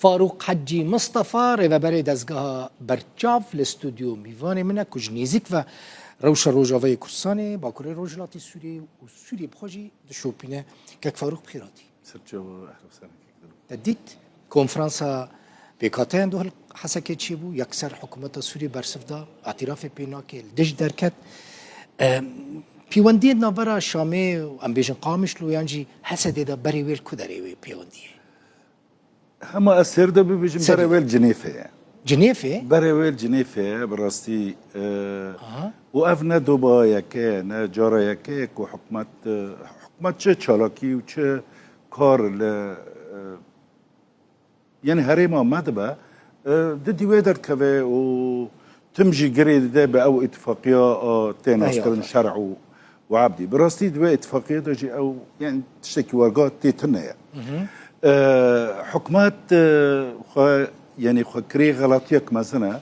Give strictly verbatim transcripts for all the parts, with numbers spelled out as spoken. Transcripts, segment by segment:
Farûq Hecî Mistefa, rêveberê dezgeha Berçav li stûdyo mîvanê min e, ku ji nêzîk ve rewşa Rojavayê Kurdistanê, Bakurê Rojhilatê Sûriyê û Sûriyê bi xwe jî dişopîne. Kek Farûq, bi xêr hatî. Ser çava, Ehref Serekek dilim. Te dît, konferansa pêkhateyan du li Hesekê çêbû, yekser hikûmeta Sûriyê bersiv da, îtirafê pê nake, li dij derket. Em, pêwendiyê di navbera Şamê û, em bêjin, Qamişlo yan jî Hesedê de berê wê li ku derê wê pêwendiyê? Hema ez sêr de bibêjim, Serê. Berê wê li Cinêfê ye. Cinêfê? Berê wê li Cinêfê ye, bi rastî, e, Aha. û ev ne doba yeke ye, ne cara yeke ye ku hikûmet, e, hikûmet çi çalakî û çi kar li, e, yanî herêma me dibe, e, didî wê derdikeve û tim jî girê dide bi ew îtifaqiya a tê naskirin şer û, û ebdî. Bi rastî di wê îtifaqiyê de jî ew, yanî tiştekî werga tê tune ye. E, hikûmet, e, xwe, yanî xwe kirê xelatiyek mezin e.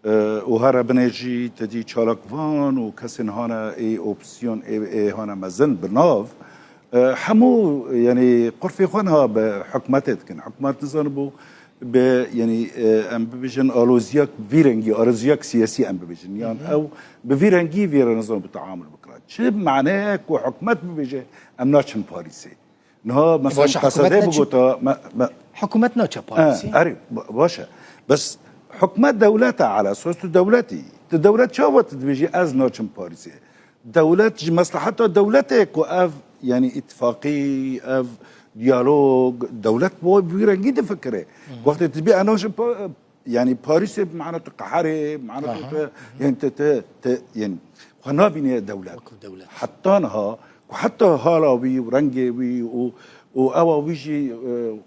E, û here binê jî te dî çalakvan û kesên hane ê opozîsyon ê, ê hane mezin bi nav, e, hemû, yanî qurfê xwe niha bi hikûmetê dikin. Hikûmet nizanibû bi, yanî, e, em bibêjin aloziyak vî rengî, aloziyak siyasî em bibêjin. Yan ew bi vî rengî vê re nizanibû teamul bikira. Çi maneyek ku hikûmet bibêje, em naçin Parîsê. Niha, mesela, Baş e, hikûmet Qesedê neçe bigota, me, me, Hikûmet naçe Parîsê? Erê, ba-, baş e. Bes hikûmet dewlet e, ala esas tu dewletî. Tu dewlet çawa tu dibêjî ez naçim Parîsê? Dewlet ji mesleheta dewletê ku ev, yanî îtifaqî, ev diyalog, dewlet bo bi wî rengî difikire. Wextê tu dibî ez naçim Pa-, yanî Parîsê bi mana tu qeherê, bi mana tu, Aha. tu, yanî tu, tu, tu, yanî xwe nabîne dewlet. Wekî dewlet. Heta niha, ku heta hala wî û rengê wî û, û ewa wî jî, e,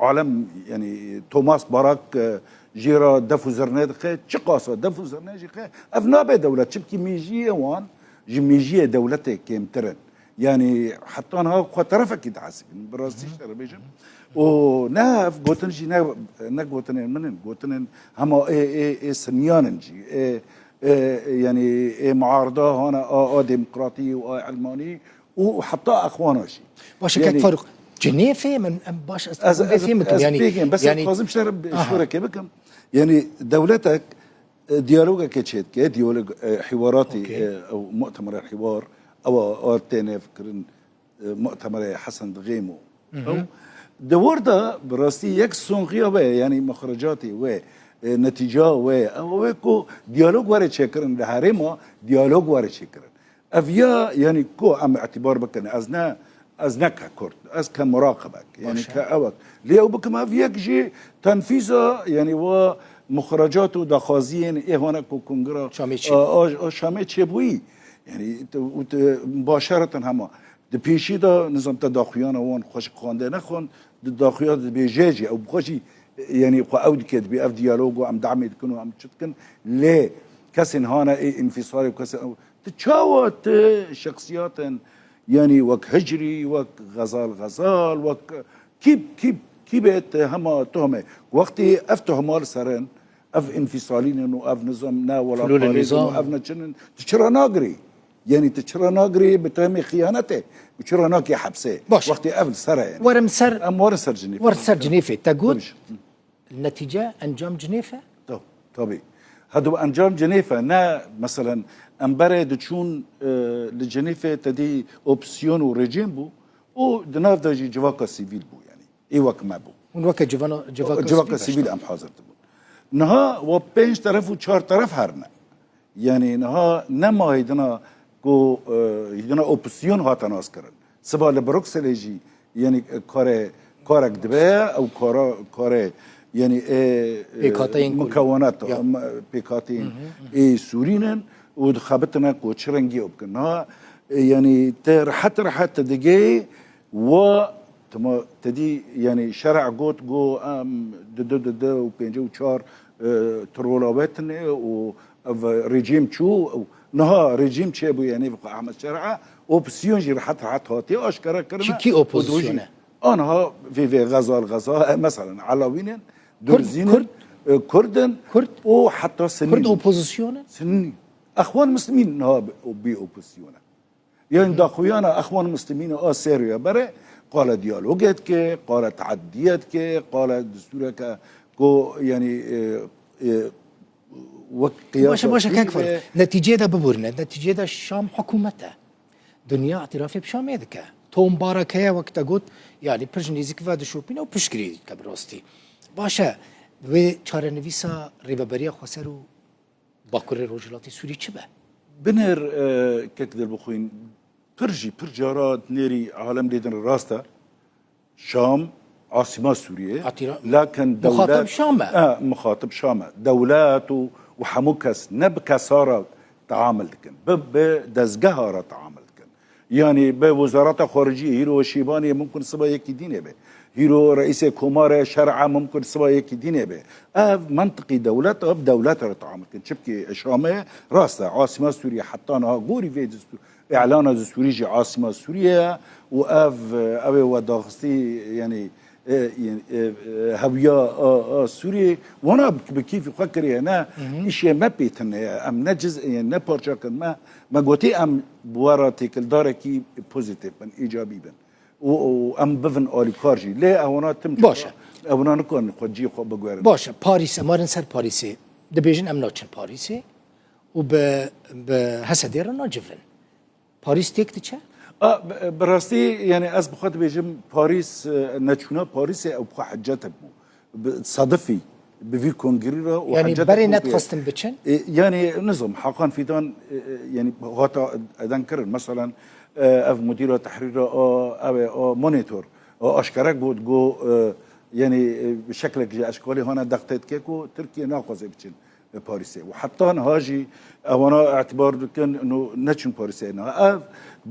alem, yanî Thomas Barak, e, jê re def û zirnê dixe, çiqasa def û zirnê jî dixe, ev nabe dewlet. Çimkî mêjiyê wan ji mêjiyê dewletê kêmtir in. Yanî heta niha xwe terefekî dihesibînin. Bi rastî ji te re bêjim. Û ne ev gotin jî ne, ne gotinên min in, gotinên hema ê, ê, ê siniyan in jî. Ê, ê, yanî ê muarda hane a, a demokratî û a elmanî û heta exwana jî. Baş e, Kek Yanî Farûq, Cinêfê min, em baş, ez Ez, vê ez, fêm bikim, ez yanî, pêk im, bes ez yanî dixwazim ji te re Aha. şûrekê bikim. Yanî dewletek, e, diyalogeke çêdike, diyalog, e, hiwaratî, Okey. e, ew mu'temera hiwar, ew a, a têne fikirin, e, mu'temerê Hesen Dixêm û. Ew, di wir de bi rastî yek sonxiya we, yanî mexrecatê we, e, netîca we, ew e ku diyalog were çêkirin, li herêma diyalog were çêkirin. Ev ya, yanî ku em îtîbar bikin, ez ne, ez ne ke Kurd, ez ke muraqibek, yanî Baş e. ke ewek. Lê ew bikim ev yek jî tenfîza, yanî wa muxrecat û daxwaziyên ê hane ku kongira Şamê çê. a, a, a Şamê çêbûyî. Yanî tu, û tu başeretin hema. Di pêşî de nizam te daxuyana wan xweşik xwendê nexwend, di daxuya dibêje jî, ew bi xwe jî, yanî xwe ew dike, dibê ev diyalog û em demê dikin û em çi dikin, lê kesên hane ê înfîsalê û kesên ew, tu çawa tu şexsiyatin, yanî wek Hicrî, wek Xezal Xezal, wek kîb, kîb, kîbê te hema tohmê. Wextê ev tohma li ser in, ev înfîsalînin û ev nizam ne Filûlê welatparêzin û nizam. ev ne çinin, tu çira nagirî? Yanî tu çira nagirî bi tehmê xiyanetê? Tu çira nakî hepsê? Baş. Wextê ev li ser e yanî. Werim ser, Em werin ser Cinêfê. Werin ser Cinêfê. Te got, Bibîş. Netîce, encam Cinêf e? Tab-, tabî. Hedo encam Cinêf e. Ne, meselen, em berê diçûn, e, li Cinêfê te dî opozîsyon û rejîm bû û di nav de jî civaka sivîl bû yanî. Ê wek me bû. Hûn weke civana, civaka Civaka sivîl sivîl beş em hazir dibûn. Niha wa pênc teref û çar teref herine. Yanî niha nema hêdina ku, e, hêdina opozîsyon hate naskirin. Siba li Brukselê jî, yanî, e, kare, karek dibe, ew kara, kare, yanî, e, e, Pêkhateyên ku mikewenet, Ya. em, pêkhateyên ê Sûrî nin û dixebitine ku çi rengî ew bikin. Niha, e, yanî te rehet rehet te digê wa, tema, te dî, yanî şer'a got, got, em, di du, di du û pêncî û çar, e, tu rola we tune û ev rejîm çû, ew niha rejîm çêbû, yanî bi xwe Ehmed Şer'a, opozîsyon jî rehet rehet hatiye aşkere kirine. Çi kî û opozîsyon dojî-, e? Aniha vê vê Xezal Xeza, e, meselen Elawîn in, Kurd, Durzîn in, Kurd? e, Kurd in Kurd? û heta Sinî Kurd jî. opozîsyon e? Sinî. Exwan Muslimîn niha bi, bi opozîsyon e. Yanî daxuyana Exwan Muslimîn a Serya bere qala diyalogê dike, qala teadiyê dike, qala destûreke ku yanî, e, e, wek qiyasa Başe, başe, kek Sûrî Faruk. Netîceyê de biborîne. Netîceyê de Şam hikûmet e. Dinya îtirafê bi Şamê dike. Tom Barak heye, wek te got, yanî pir ji nêzîk ve dişopîne û piştgirî dike bi rastî. Başe, wê çarenivîsa Rêveberiya Xweser û Bakurê Rojhilatê Sûrî çi be? Binêr, e, kek Dilbixwîn, pir jî pir cara dinêrî alem lê din rast e. Şam, asîma Sûriyê. Atîra-, Lakin muxatab dewlet, Şam e. E, muxatab Şam e. Dewlet û, û hemû kes ne bi kesa re teamil dikin. Bi, bi dezgeha re teamil dikin. Yanî bi wezareta xariciyê, hîro Şîbanê mumkin siba yekî dînê be. Hîro reîsê komare şer'a mumkin siba yekî dînê be. Ev mentiqî dewlet, ev dewlet re teamil dikin. Çimkî Şamê rast e. Asîma Sûriyê heta niha gorî vê destûr Îlana destûrî jî asîma Sûriyê ye û ev, ev ê we daxistî, yanî, e, yanî, e, e, hewiya a, a Sûriyê wana bi, bi kêfî xwe kiriye, ne Hı hı. îşê me pê tune ye. Em ne ciz, yanî ne parçakin me, me gotî em bi we re têkildarekî pozîtîf bin, îcabî bin. Û, û em bivin alîkar jî. Lê ewana tim Baş e. Ewana nikarin xwe cihê xwe biguherin. Baş e. Parîs, em werin ser Parîsê. Dibêjin em naçin Parîsê û bi, bi Hesedê re nacivin. Parîs têk diçe? A, bi, bi rastî, yanî ez bi xwe dibêjim, Parîs, e, neçûna Parîsê ew bi xwe hiccetek bû. Bi, sedifî bi vî kongrî re û Yanî hiccetek berê bû netxwestin biçin? E, yanî nizam, Hakan Fîdan, e, e, yanî hata edenkirin. Meselan, e, ev mudîra tehrîra a, ew ê, a monitor, a aşkere got, got, e, yanî, e, bi şeklek ji eşkalê hane dextê dike ku Tirkiye naxwaze biçin. Parîsê. Û heta niha jî ewana îtibar dikin, no neçûn Parîsê. Niha ev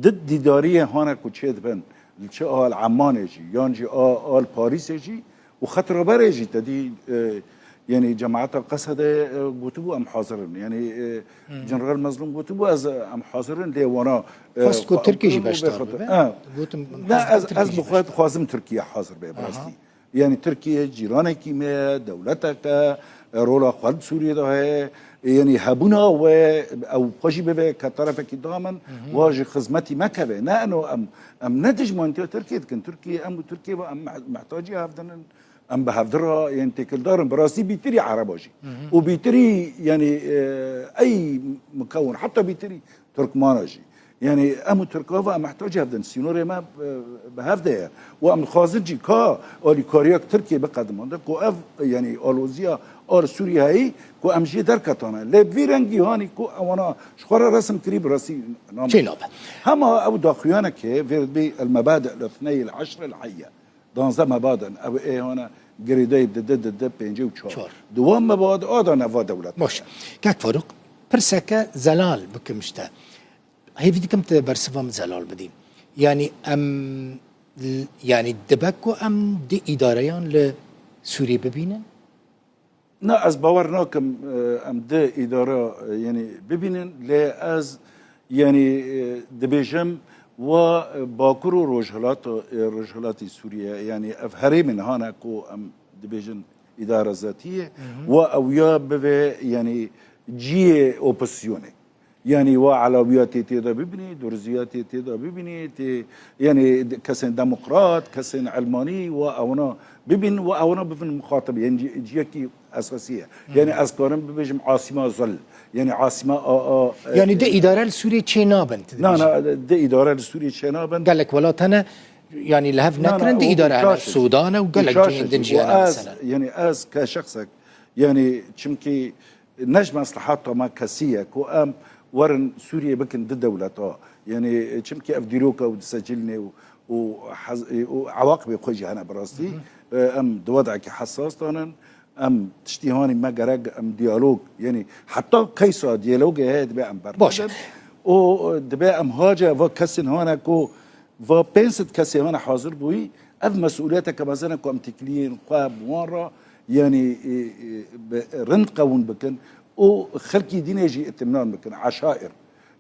di dîdariyê hane ku çêdibin, li çi al Emanê jî, yan jî a, al Parîsê jî û xet raberê jî te dî, e, yanî cemaeta Qesedê, e, gotibû em hazir in. Yanî, e, Hı. General Mezlûm gotibû ez, em hazir in, lê wana, e, Xwest ku Tirkî jî beşdar bibe. E. Gotim, Ne, ez, ez bi xwe dixwazim Tirkiye hazir be, bi Aha. rastî. Yanî Tirkiye cîranekî me ye, dewletek e, rola xwe li Sûriyê de heye. Yanî hebûna we, ew xwe jî bibe ke terefekî damin, Hı hı. wa jî xizmetî me keve. Ne eno em, em ne dijmantiya Tirkiye dikin. Tirkiye, em û Tirkiye ve em meh-, mehtacî hevdin in. Em bi hevdi re yên têkildar in. Bi rastî bîtirî Ereba jî. Hı hı. Û bîtirî, yanî, e, ey mukewin, heta bîtirî Tirkmana jî. Yanî em û Tirka ve em mehtacî hevdin. Sînorê me, e, bi hev de ye. Û em dixwazin jî ka alîkariya Tirkiye biqedimande, ku ev, yanî aloziya a li Sûriyeyê heyî, ku em jê derketane. Lê bi vî rengî hanî ku ewana ji xwe re resim kirî, bi rastî nam Çê nabe. Hema ew daxuyanekê vê dibê el mebadi el ithney el eşr el heyye. Danzdeh mebad in. Ew ê hane girêdayî dide, dide, pêncî û çar. Çar. Di wan mebad a de neva dewlet. Baş. Kek Faruk, pirseke zelal bikim ji te. Hêvî dikim tu bersiva min zelal bidî. Yanî em, yanî dibe ku em di îdareyan li Sûriyê bibînin? Na, ez bawer nakim, e, em di îdara, e, yanî bibînin, lê ez, yanî, e, dibêjim, wa, e, Bakur û Rojhilata, e, Rojhilatê Sûriye, yanî ev herêmên hane ku em dibêjin îdara zatî ye, Hı hı. wa ew ya bibe, yanî cihê opozisyonê. Yanî wa Elawiyatê tê de bibînî, Durziyatê tê de bibînî, tê, yanî de-, kesên demokrat, kesên elmanî, wa ewna bibîn, wa ewna bibin muxatib, yanî ci-, ciyekî esasî ye. Hı. Yanî ez karim bibêjim asîma zil, yanî asîma a, a, e, Yanî di îdare li Sûriyê çê nabin, tu Na, dibêjî? Na, di îdare li Sûriyê çê nabin. Gelek welat hene, yanî li hev Na, na, nekirin, di o, îdare o hene. Şaş e. Sûdan e û O gelek şaş cihên e. din jî O hene ez, mesela. yanî ez ke şexsek, yanî çimkî ne ji meslehata me kesî ye ku em werin Sûriyê bikin di dewleta. Yanî, çimkî ev dîroka û disecilnê û, û hez-, û ewaqibê xwe jî hene bi rastî. Hı hı. E, em di wedekî hesas de nin. Em tiştî hanî me gerek em diyalog, yanî heta keysa diyalogê heye dibe em bernedin. Baş e. Û dibe em hace va kesên hane ku va pênc sed kesê hane hazir bûyî, ev mesûliyeteke mezin e ku em têkiliyên xwe bi wan re, yanî, e, e, bi rind qewûn bikin û xelkî dînê jî îtîmnan bikin, eşair.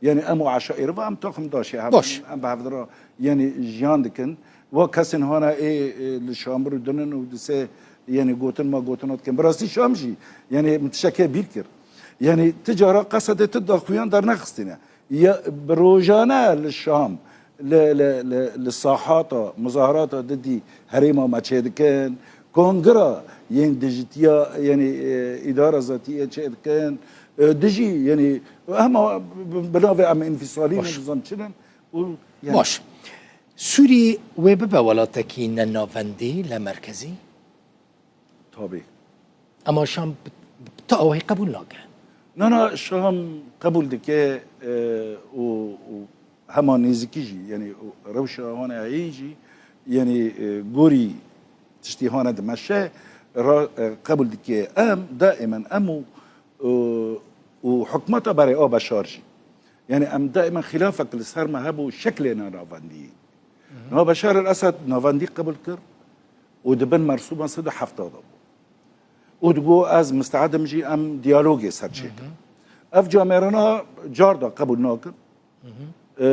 Yanî em û eşair ve em toxim daşê hev, Baş. em bi hevdira, yanî jiyan dikin. Wa kesên hana ê, e, li Şamir û dinin û dise, yanî gotin ma gotina dikin. Bi rastî Şam jî, yanî min tiştekê bîr kir. Yanî ti cara Qesedê ti daxuyan dernexistîne. Ya, bi rojane li Şam, li, li, li, li sahata, muzaharata didî herêma me çêdikin, kongira yên dijitiya, yanî, e, îdara zatî yê çêdikin, e, dijî, yanî, hema bi, bi navê em înfîsalî Baş. nizam çi ne? Û, yanî Baş. Sûrî wê bibe welatekî nenavendî li merkezî? Tabî. Ema Şam bi, bi tu awahî qebûl nake. Na, na, Şam qebûl dike, e, û, û hema nêzikî jî, yanî û rewşa wan e heyî jî, yanî, e, gorî tiştî hane dimeşe, ra, e, qebûl dike. Em, daîmen em û, e, û hikûmeta berê a Beşar jî. Yanî em daîmen xîlafek li ser me hebû şeklê nenavendiyê. Niha Beşar el Esed navendî qebûl kir û di bin mersûma sed û hevdeh de bû. Û digot, ez misteedim jî em diyalogê ser çêkin. Ev camêrana car da qebûl nakin. E,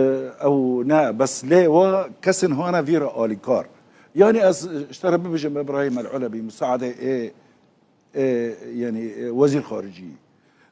ew ne, bes lê wa kesên hane vî re alîkar. Yanî ez ji te re bibêjim, Îbrahîm El Ulebi, musaedê ê e, yanî, e, wezîr xaricî.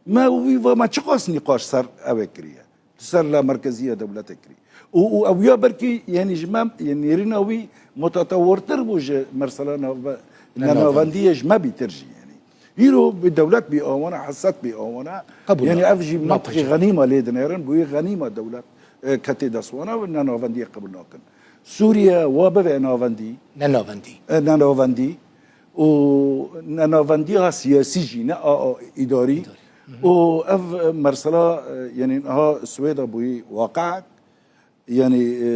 Me wî va me çiqas nîqaş ser ew ê kiriye. Ser la merkezî ya dewletê kirî. Û, û ew ya belkî, yanî ji me, yanî nêrîna wî mutatewirtir bû ji mersela navbe-, Nenavendî. nenavendiyê ji me bîtir jî yanî. Îro bi dewlet bî awana, heset bî awana. Qebûl Yanî nake. ev jî Nake mantixî jî. xenîma lê dinêrin, bûyî xenîma dewlet, e, ketê dest wana û nenavendiyê qebûl nakin. Sûriye wa bibe navendî. Nenavendî. E, nenavendî. û nenavendiya siyasî jî, ne a, a îdarî. Îdarî. Hı hı. Û ev, e, mersela, e, yanî niha Swêda bûyî waqeek, yanî, e,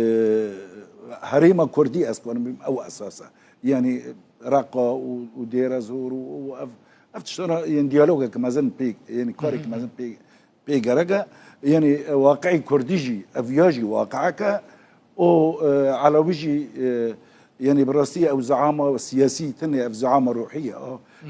herêma Kurdî ez karim bîm ew esas e. Yanî Reqa û, û Dêre Zor û, û ev, ev tiştana, yanî diyalogek mezin pê, yanî karek Hı hı. mezin pê pê gerek e. Yanî, e, waqiî kurdî jî, ev ya jî waqiek e. Û, e, elewî jî, e, yanî bi rastî ew zeama siyasî tune, ev zeama ruhî ye.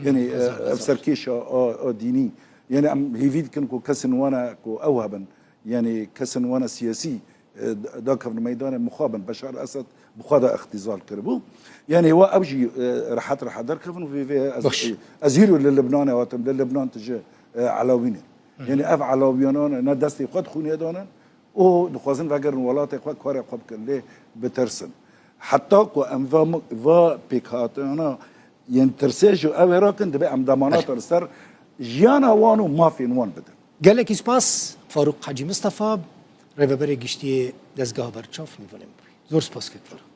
Yanî, e, ev serkêşa a, a dînî. Yanî em hêvî dikin ku kesên wana ku ew hebin. Yanî kesên wana siyasî, e, da-, dakevin meydanê mixabin. Beşar Esed bi xwe de îxtîzal kiribû. Yanî wa ew jî, e, rehet rehet derkevin û vê, vê ez, Baş. ez hîro li Libnanê hatim, li Libnan tije, e, elewî ne. Hı hı. Yanî ev elewîyanan ne destê xwe di xûnê danin û dixwazin vegerin welatê xwe, karê xwe bikin, lê bitirsin. Heta ku em va, va pêkhatiyana yên tirsê ji ew ê rakin, dibe em demanata Belê. li ser jiyana wan û mafên wan bidin. Gelekî spas, Farûq Hecî Mistefa, Rêveberê Giştî yê Dezgeha Berçav, mêvanê min bûyî. Zor spas kek Farûq.